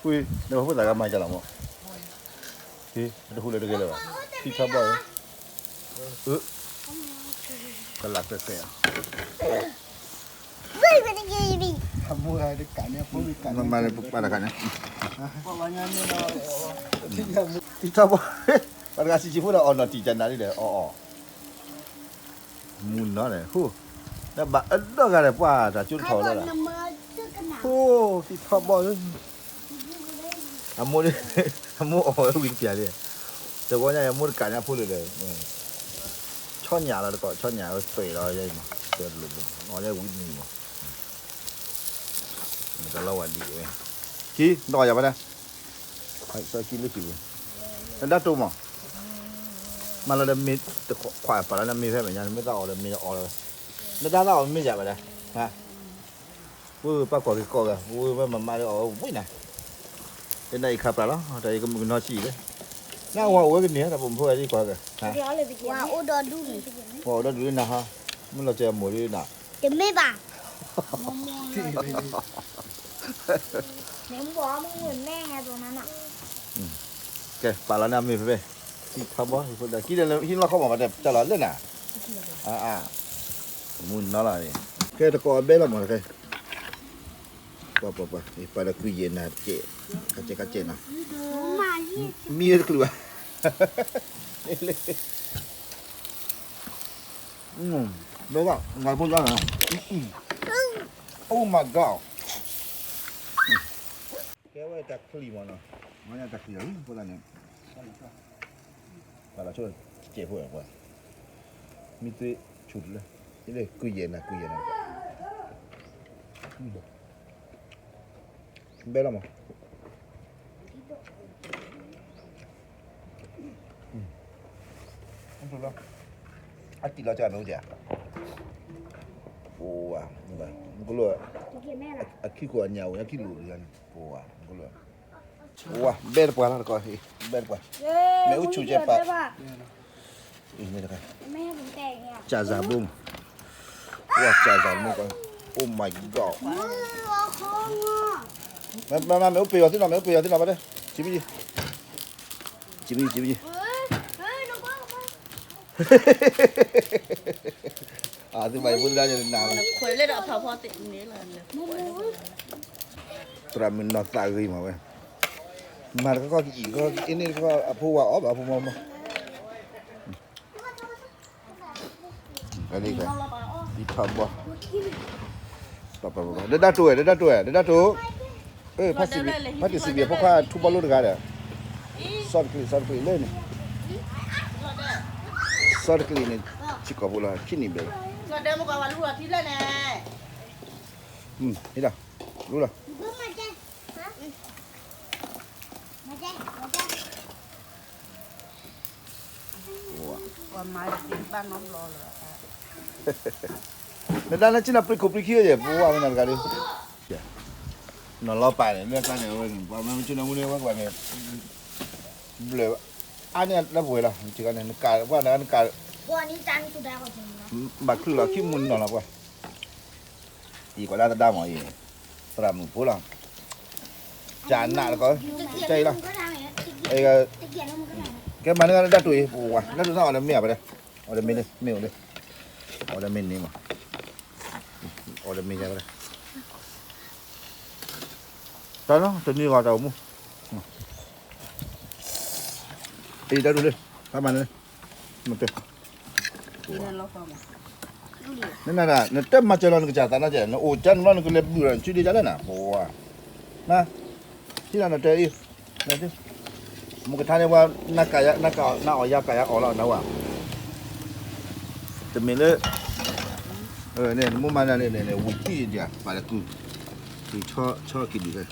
နဖိသၣ်ဂၤမၤကလီၤမး, တဟူးလၢတဂ့ၤလၢၤဘၣ်, ထံထီဘီၣ်, ကလးစဲးစဲး, မၤပာ်တခါန့ၣ်, ထံထီဘီၣ်, ပှၤတဂၤဆံးဆံးဖိဒီးအီၣ်နီၢ်တံၢ်ကနၤဒ်လဲၣ်, အီၣ်အီၣ် မုၢ်နီၤန့ၣ် ဟိ, နဘၣ်အၢဒီဂၤဒီးပှၤတၢ်ကၠိတထီၣ်လီၤဒီး, ဟိ, ထံထီဘီၣ်ဧၢ, အမိၢ်, အမိၢ်အီၣ်ဝဲဝံၤတပျၢ်လံ, တဝီညါအမိၢ်တကးညါဖိလၢာ်ဒီး, ဆီညၣ်လီၤတကိး, ဆီညၣ်ဝဲသွဲၣ်လီၤယဲအံၤမး, သွဲၣ်တလိၣ်လိၣ်အီၣ်ယဲဝံၤတနံၤမး, တလီၤဝဲဒ်အံၤဝဲ, ခံ, နအီၣ်ယၤဘၣ်ဒၣ်, စီခံလၢခံဝဲ, နဒၣ်တိၢ်မး မၤလီၤဒီးမ့ၢ်တခွးပာ်လီၤန့ၣ်မ့ၢ်ဖဲမဲာ်ညါန့ၣ် မ့ၢ်သးအီၣ်ဒီးမ့ၢ်အီၣ်လီၤ, နဒၣ်သးအီၣ်မ့ၢ်ယၤဘၣ်ဒၣ်, ဝဲပၢ်ကွၢ်က့ၤကိးဂၤ, ဝဲမၤမၤဒီးအီၣ်ဝဲဝံၤနၤ, တနၤအံၤခးပာ်လီၤ တၢ်အံၤကမုၢ်ကနီၤဆံးအံၤလၢ, နဝၤအိၣ်ဝဲကန့ၢ်တၢ်ပိာ်မုၣ်ဖိဝဲဒ်ကွၢ်က့ၤ, ဝၤအိၣ်ဒီဒူၣ်န့ၣ်, ဝၤအိၣ်ဒီဒူၣ်လၢနၤဟီ, မ့ၢ်လီၤစၢၤအမိၢ်ဒ်နၤ, တမ့ၢ်ဘၣ် ကဲ ပာ်လီၤန့ၣ်အမ့ၢ်ဖဲဖဲ, ထံထီဘီၣ်, ကံဒ်ဟံးလီၢ်ခီမး ပှၤတဲတၢ်လီၤလၢနၤ, မုၢ်နီၤလီၤ, ကဲတကိးအဘဲလီၤမးတခဲ, ပှၤပှၤပှၤ ပာ်ဒီးကုၢ်ယဲၢ်နၤတကဲး, ကကဲးကကဲးနီၤ, မံတချုးဘၣ်, ဘဲလီၤ, ငါဖိလီၤ, Oh my God, ကဲဝဲတၢ်ချံမးနီၤ, မ့ၢ်တၢ်ချံလီၤ, ဖိသၣ်န့ၣ်, ပာ်လီၤဆိကဲးဖိပှၤ, မံသွံဆူၣ်တလၢ, ကုၢ်ယဲၢ်နၤ ကုၢ်ယဲၢ်နၤ, ဘဲလီၤမး, အတံၢ်လီၤကမ့ၢ်အိၣ်ဒံး, ပဝါ, မ့ၢ်ကလိၣ်, အခံခိၣ်အညၣ်အိၣ် အခံလိၣ်ဒံးန့ၣ် ပဝါ, မ့ၢ်ကလိၣ်, ပဝါ ဘဲတပှၢ်လီၤတကိး, ဘဲတပှှၤ, မ့ၣ်အူဆူၣ်ကဲးပာ်, မ့ၢ်တခါ, ကၢ်စၢ်ဘိမး, ပဝါကၢ်စၢ်မ့ၢ်ကီး, Oh my God, မ့ၢ်, မ့ၢ်အိၣ်ပ့ၤအီၤသ့ၣ်နီၤ မ့ၢ်အိၣ်ပ့ၤအီၤသ့ၣ်နီၤဘၣ်တဲ, စံးဘံၣ်, စံးဘံၣ်, စံးဘံၣ်, အသုဘၣ်ယဖိသဒါယနၤ, သရၣ်မုၣ်နီၢ်သးဂ့ၤမးဝဲ, မၤတခီခီကအံၣ်ခီကအ့န့ၣ်တခီ အဖိဝါအီၣ်ဘၣ်အဖိမီမီ, အံၤထီၣ်ဘီ, ဒဒၣ်တိၢ်ဝဲ ဒဒၣ်တိၢ်ဝဲ ဒဒၣ်တိၢ်, ဖါတံၢ်စံးဘံၣ်ဖိခွါထူဘီလိတဂၤဒီး, စီတကလံး စီတကလံးလၢန့ၣ်, စီတကလံးန့ၣ်, ထံကီၢ်ဖိလီၤ ခံနံၣ်ဘျဲၣ်လီၤ, ဟ့ၣ်လီၤ, လူလီၤ. နတၢ်နဆ့ၣ်နီၤပျံၤခိၣ်ပျံၤခံယဲၢ် ပဝါမ့ၢ်နတဂၤဒီး, နီၢ်လီၤပာ်န့ၣ် မ့ၢ်ကျါန့ၣ်ဝဲန့ၣ် ပှၤမ့ၢ်မ့ၢ်ကၠိနီၤမူန့ၣ် ဝဲကဘၣ်န့ၣ်, ဘျၢၣ်, အါန့ၢ်လၢပှဲၤလီၤ နကနက, ပှၤနကနက, ဘၣ်ချုးလီၤခံမူနီၢ်လီၤပှၤ အံၤကွၢ်လၢသဒါမ့ၢ်အံၤ, သရၣ်မုၣ်ဖိလီၤ, ကနးတကီ, ကဲအံၤလီၤ, ကဲမၤန့ၢ်ဒၣ်တိၢ်အံၤ ပဝါ ဒၣ်တိၢ်သၣ်အီၤဒီးမ့ၢ်အဘၣ်ဒီး, အီၤဒီးမ့ၢ်န့ၣ် မ့ၢ်အိၣ်လၢ, အီၤဒီးမ့ၢ်န့ၣ်မး, အီၤဒီးမ့ၢ်ယါဘၣ်ဒီး, တၢ်နီတနံၤဂီၤတၢ်အိၣ်မူ, အံၤတၢ်ဒိၣ်လၢ, ဖးမၤန့ၣ်, နတဲ, နနၤဒၣ် နတဲမၤစၢၤလီၤနကစၢ်သးနီကဲ နအိၣ်ကၢနုာ်လီၤ နကလဲၤဘုၣ်ဒီး နစုဒ့ကၢလဲၣ်နၤ ပဝါ, န, ထံၣ်လီၤနတဲအံၤ, န, မုၢ်ကထါန့ၣ်ပှၤ, နက, နအီၣ်ယၤကယၤအီၣ်လီၤနဝၤ, တမ့ၢ်လၢ, နမိၢ်မၤနၤန့ၣ် ဝံၤတံၢ်ဒံး ပာ်လၢကုၢ်, ဆီက့ၤဒုးဖဲ,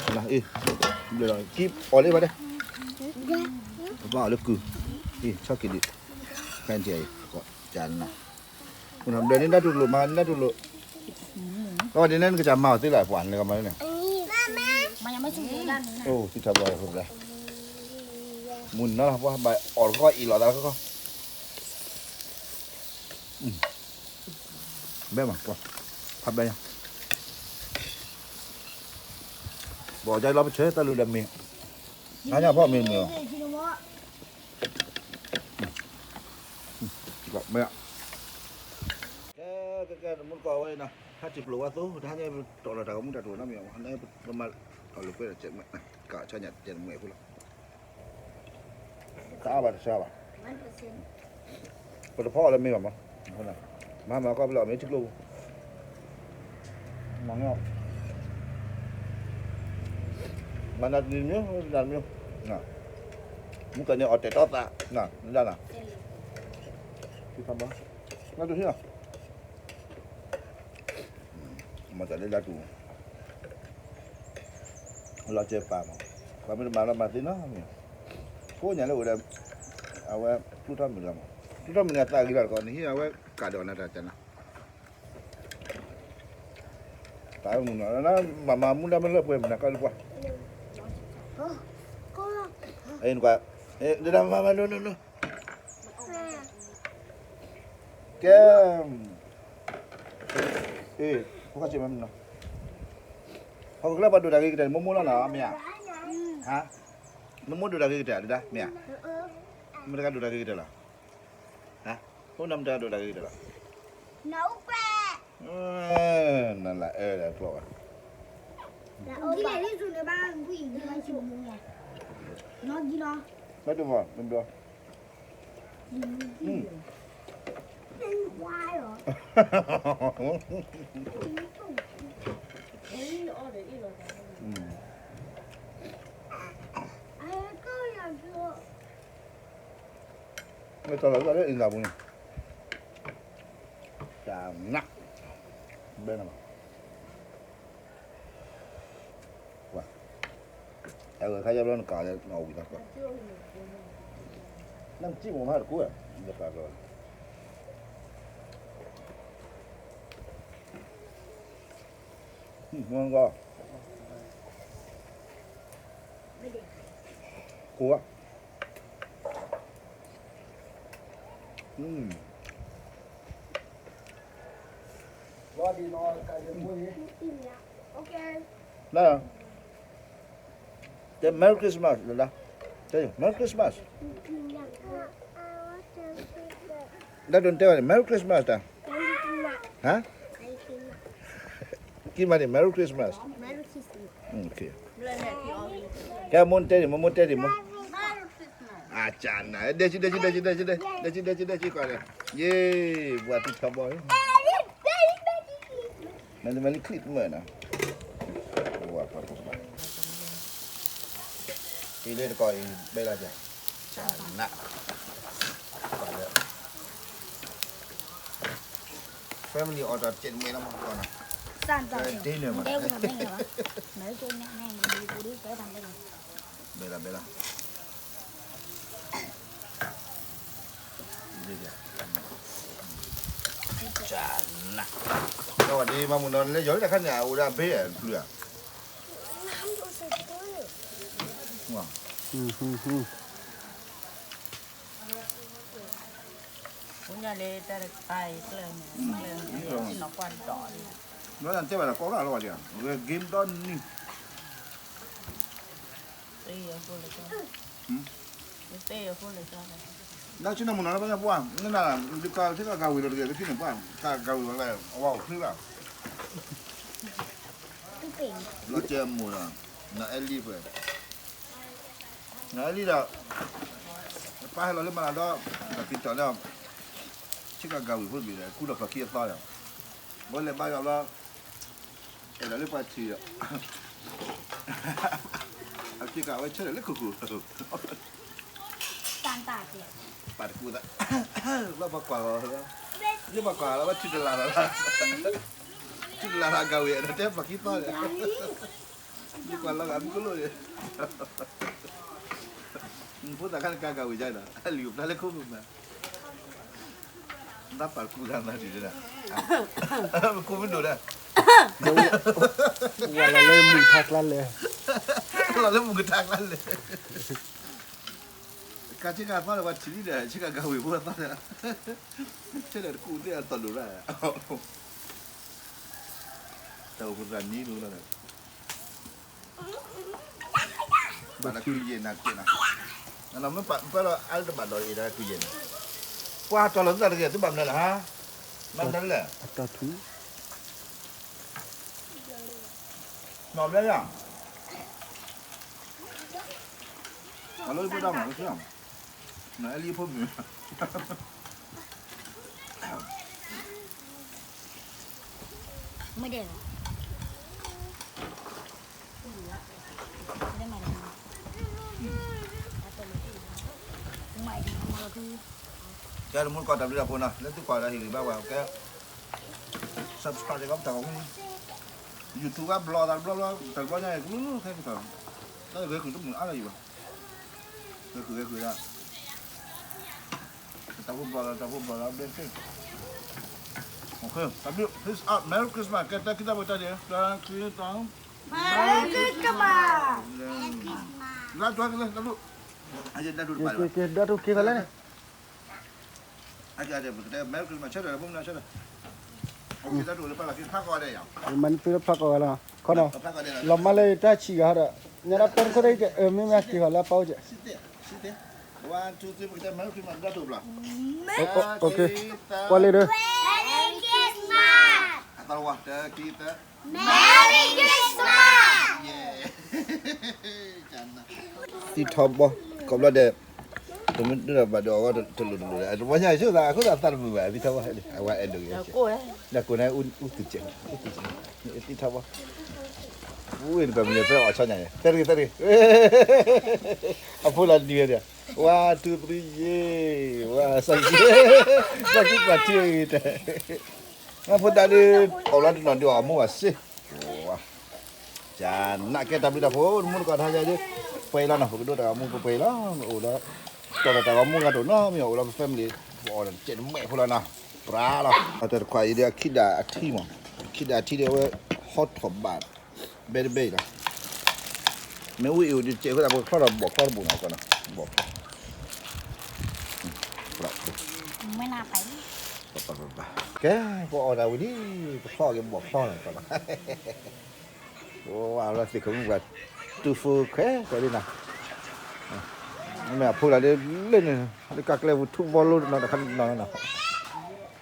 ဘျီ, အီၣ်လၢဘၣ်တဲ, ပဘၣ်အီၣ်လၢကုၢ်, ဆီက့ၤဒုး, ဖဲနထံၣ်အံၤ, ကနၤ, ဘျီန့ၣ်ဒၣ်တူၢ်လိာ် မၤန့ၣ်ဒၣ်တူၢ်လိာ်, အဝဲဒ်န့ၣ်နကစၢ်မၤအီၤသ့လီၤ ပှၤနကမၤန့ၣ်, အိၣ်သံထီၣ်ဘီၣ်, မုၢ်နီၤလီၤ ပှၤဘၣ်အီၣ်တခီအံၣ်လီၤသးတခီ, ဘဲမး ပှၤ, ဖးဘဲညါ, ဘၣ်အီၣ်ကၠီလီၤပဆၢ တၢ်လူၤဒီးမ့ၢ်, ဟါညါဖီၣ်မ့ၢ်မ့ၢ်လီၤ, မ့ၢ်, ကဲ ကဲ ကဲ တမူတကိးဝဲအံၤနီၤ ဟါတံၢ်ပျိာ်ဝဲသိ တဟါညါပတီၣ်လီၤတၢ်ကမူတၢ်တအိၣ်နီတမံၤ ပမၤတီၣ်လၢပှဲၤဒီး ကဆါညါတမူအဃိလီၤ တအါဘၣ်တဆါဘၣ်, ပတဖီအီၤလၢမ့ၢ်ဘၣ်မး, မၤမၤကီၢ်ဖျၢၣ်အီၤမ့ၢ်ထံကျိပူၤ, မၤန့ၢ်အီၤ, မၤနၤတနံၤတမံၤ တနံၤတမံၤ, မုၢ်ကန့ၣ်အီၣ်တဲာ်တီသး, နဒၣ်နၤ, နတူၢ်ဟံၣ်လီၤ မၤတၢ်လၢလၢတူၢ်, လီၤစၢၤပာ်မး, ပှၤမ့ၢ်တမၤလီၤမၤသ့နီတမံၤ, ကိးညါလၢအိၣ်ဒီး, အဝဲ, ကျူထီၣ်မုၢ်လီၤမး, ကျူထီၣ်မုၢ်န့ၣ်အသးဂ့ၤလီၤတကီး နဟံၣ်အဝဲကးဒီးနၤတၢ်ကနၤ, တၢ်မုၢ်နီၤ, မၤမၤမူဒါမ့ၢ်လၢပှဲၤမုၢ်နၤကီၢ်လၢပှၤ, အံၤနကွၢ်, ဒဒၣ်မၤမၤ no no no, ကဲ, အ့, ဖိခါဆံးမးနီၤ, ဟီၣ်ခိၣ်ချၢပှၤဒိၣ်တၢ်ဂ့ၤကတၢၢ် မိၢ်မိၢ်လီၤနီၤ မ့ၢ်ဧါ, ဟါ, မိၢ်မိၢ်ဒိၣ်တၢ်ဂ့ၤကတၢၢ် ဒဒၣ် မ့ၢ်ဧါ, မတၤတဂၤဒိၣ်တၢ်ဂ့ၤကတၢၢ်လီၤ, ဟါ, အိၣ်နမတၤတဂၤဒိၣ်တၢ်ဂ့ၤကတၢၢ်လီၤ, နလၢအၢဒီးကျီၢ်ဘၣ်, ဘၣ်တမီၢ်, ဘျီ မ့ၢ်တၢ်လီၤလၢအံၤလၢပူၤန့ၣ်, တၢ်နး, ဘဲနၤဘၣ်, ဝါ, အဝဲခါယါဘျီနကးလၢနအီၣ်ဝံၤသးကီး, နကစံၣ်မိၢ်မးတကိး, ယပာ်ဘျီ, မ့ၢ်ကီး, ကိး, န, တဲ Merry Christmas လၢ, တဲ Merry Christmas, ဒ်ဒိးတဲဝဲန့ၣ် Merry Christmas တၢ်, ဟါ, ကံမးန့ၣ် Merry Christmas, ကဲမိၢ်တဲဒံး မိၢ်မိၢ်တဲဒံးမိၢ်, အကနၤ ဒဲဆံ ဒဲဆံ ဒဲဆံ ဒဲဆံ ဒဲဆံ ဒဲဆံ ကွၢ်ဒီး, ယ့ၢ် ပှၤထံထီဘီ မ့ၢ်လၢမ့ၢ်လၢ Christmas နီၤ, အံၤလၢတကီၢ်အံၤ ဘဲလၢပျၢ်, နး, ပှၤလၢ family order တမ့ၢ်လီၤမး dinner မး, ဘဲလၢ ဘဲလၢ နး, ဒီးဒ်မၤမုၢ်နီၤလၢယီၤလၢတၢ်ခါန့ၣ် အအိၣ်ဒၣ်ဘ့ၣ်အပျုၤဧါ, ဘျီတၢ်တဲဘၣ်ဒီးကိးဂၤလီၤဘၣ်ဒံး, game ဒီနံၤ လၢဆ့ၣ်နီၤမုၢ်နီၤလၢပှၤညါပှၢ် နနၤ ဒ်ကါထံကါဂၤဝံၤလီၤတဂ့ၤ လၢခံန့ၣ်ပှၢ် ကါဂၤဝံၤလီၤလၢ အဝဲအိၣ်ချ့ဘၣ် လီၤကဲမုၢ်နီၤ နအဲလံပှဲၤ နအဲလံဒီး ပၢ်ဟဲလီၤလၢမၤလၤဒီး ဒီးပံၤတီၤလၢ ဆ့ကၤဂၤဝံၤဖိတဘ့ၣ်ဒီး ကူဒီးပှၤခံအသီဒီး ဘီလဲၤဘါယွၤဘျီ အဲၣ်ဒိးလၢပှၤထံၣ်ဒီး အပျ့ကဝဲဆၢထၢၣ်လၢခိၣ်ခိၣ် ပာ်တကူသး ဘၣ်ပှၤကွၢ်လီၤ လၢပှၤကွၢ်လီၤ ဘၣ်ထံတလၤလီၤ ထံတလၤလီၤ အဂၤဝံၤ အဲၣ်ဒိးတဲပှၤခံသီဒီး မ့ၢ်ကွၢ်လီၤဂာ်မ့ၢ်ကလိၣ်န့ၣ် ဖိသၣ်ခါတကါဂၤဝံၤယါဒီး အလံာ်အိၣ်ဖျါလၢခိၣ်မုၢ်မး နပာ်တကူသးနၤဒ်န့ၣ် မ့ၢ်ကိးမ့ၢ်ဒိၣ်ဒၣ် ဝဲလီၤလၢမုၢ်ကထါကျါလဲၣ် လီၤလၢမုၢ်ကထါကျါလဲၣ် ကါဆ့ကၤသီဒီးပှၤထံၣ်လံဒီး ဆ့ကၤဂၤဝံၤဖိသီဒီး ဆ့ဒီးတကူသ့ၣ်အသီဒိၣ်ရၣ် တၢ်အိၣ်ဖှိၣ်သရၣ်နံၤလိၤလီၤဒီး ဘၣ်လၢကုယဲၢ်နၤကဲနၤ, နမ့ၢ်ပာ်ပၢလီၤအါတဘၣ်ဒီးအံၤဒီးကုယဲၢ်နၤ, ပှၤတီၤလီၤသုသးတဂ့ၤ သုဘၣ်မနုၤလဲၣ်ဟါ, မၤမနုၤလဲၣ်, အတီၢ်ထူ မၤဘျါယၤ, အလီၢ်ဖိတၢ်မၤလၢခံ, နအဲၣ်လံအဖိမုၣ်, မ့ၢ်ဒဲးဘၣ် ကဲ တမူတကိးတၢ်ဘျုးတၢ်ဖှိၣ်နီၤ လၢသုကွၢ်ဒီးဟ့ၣ်ဂံၢ်ဘါဝဲ ကဲ subscribe တၢ်ကီတၢ်ကီ YouTube ကဘျီသးတဘျီဘျီ တၢ်တဘျီညါအံၤ ကလူလူခဲကထီၣ် တၢ်ဂဲၤဃုာ်တမုာ်အါလၢၤယံၤဘၣ် ဂဲၤဃုာ်ဂဲၤဃုာ်ဒၣ် တၢ်ဖိဘျီလီၤ တၢ်ဖိဘျီလီၤ ဘျဲၣ်သ့ၣ် တၢ်ဘျုး peace out Merry Christmas ကဲ တၢ်ခံတၢ်ဖိတၢ်ဒဲး တၢ်ခံတၢ် Merry Christmas လါတူၢ်ကလဲ တၢ်ဘျုး အယဲၢ်တၢ်ဒိၣ်တပၤလၢ ကဲ ကဲ ဒၣ်တူၢ်က့ၤဖဲလဲၣ်န့ၣ် အကဲ Merry Christmas ဆၢထၢၣ် ဖိမုၣ်ဆၢထၢၣ် မၤနပ့လၢဖျါကိးဂၤလီၤ ခီနီၤ လီၤမၢ်လၢတၢ်ဆံးဂၤဟီဒီး ညါဒၣ်ပၢတခိၣ်ဒၣ်ကဲ အမ့ၢ်မ့ၢ်က့ၤဂီၤလၢအပၢအိၣ်ကဲ One, two, three ပကတဲ Merry Christmas တၢ်တိာ်ဘျီ Merry Christmas ကွၢ်လံဒီး Merry Christmas အသးဝါ တၢ်ခံသၢ Merry Christmas သံထီဘီ ကိးဘျီဒဲး တမ့ၢ်ဒိၣ်ဘၣ်ဒီးအဝဲတလိၣ်တလိၣ်ဒီး တဝါညါဆိသး အခိၣ်သးသးတမုာ်ဘၣ် သံထီဘီ အဝဲအဲၣ်ဒိးဂ့ၤ ဒၣ်ကိးန့ၣ် အူသူစဲး အူသူစဲး သံထီဘီ ဝ့ၢ်တပၤမံၤသဲအီၣ်ဆီညါန့ၣ် သဲတဂ့ၤ သဲတဂ့ၤ အဖိလၢနံၤဝဲဒၣ် one, two, three ယ့ၤ ဝါ စီၤကံ စီၤကံပှၤထံဂ့ၤတဲ ဖိသၣ်ဒုး အိၣ်လီၤတနီၤဒုးအီၣ်မူဘၣ်စ့ ကနၣ်ကဲတၢ်ဘျုးတၢ်ဖှိၣ် တမူတကိးထါယၤဒုး ပှဲၤလီၤနီၤ ပကဒိတၢ်ဂီၤမူပပှဲၤလီၤ မ့ၢ်အိၣ်ဒီး တီၢ်တၢ်ဂီၤမူဂၤတအိၣ်နီၤ မ့ၢ်အိၣ်ဒီးပ family ပအီၣ်ဒီးတကဲးတမဲာ်ဖိလီၤနီၤ ပြးလီၤ အတၢ်တခွါအံၤဒုး အခံဒၣ်အထံမး အခံဒၣ်အထံဒုးအဝဲ ဟီထီၣ်ဘၣ် ဘဲတဘဲအံၤလီၤ မ့ၢ်ဝံၤအံၤအိၣ်ဒုးတကဲးဖိသၣ်ပကချီထီၣ်ဘီၣ်ချီတဘိးနီၤ ကီနီၤ ဘီၣ်ချီ ကဲ ပအီၣ်တၢ်ဝံၤလံ ပချီက့ၤဘီၣ်ချီနီၤ ကီနီၤ ပဝဲလၢသ့ၣ်ခိၣ်မုၣ်ပှၤ တူၢ်ဖိခွဲးခွဲးလံနီၤ မ့ၢ်အဖိလၢဒ်လၢန့ၣ် လၢကးကျဲပူၤထူၣ်ဘီလိတနီၤတခါတနီၤနီၤ ကနၣ်လံ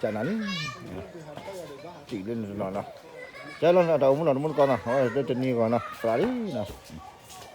တံၢ်လၢန့ၣ်တနီၤနီၤ ကဲလီၤနီၤ တၢ်အိၣ်မူနီၤ တမူတကိးနီၤ အဝဲလၢတနံၤဂီၤနီၤ ပြးလံနီၤ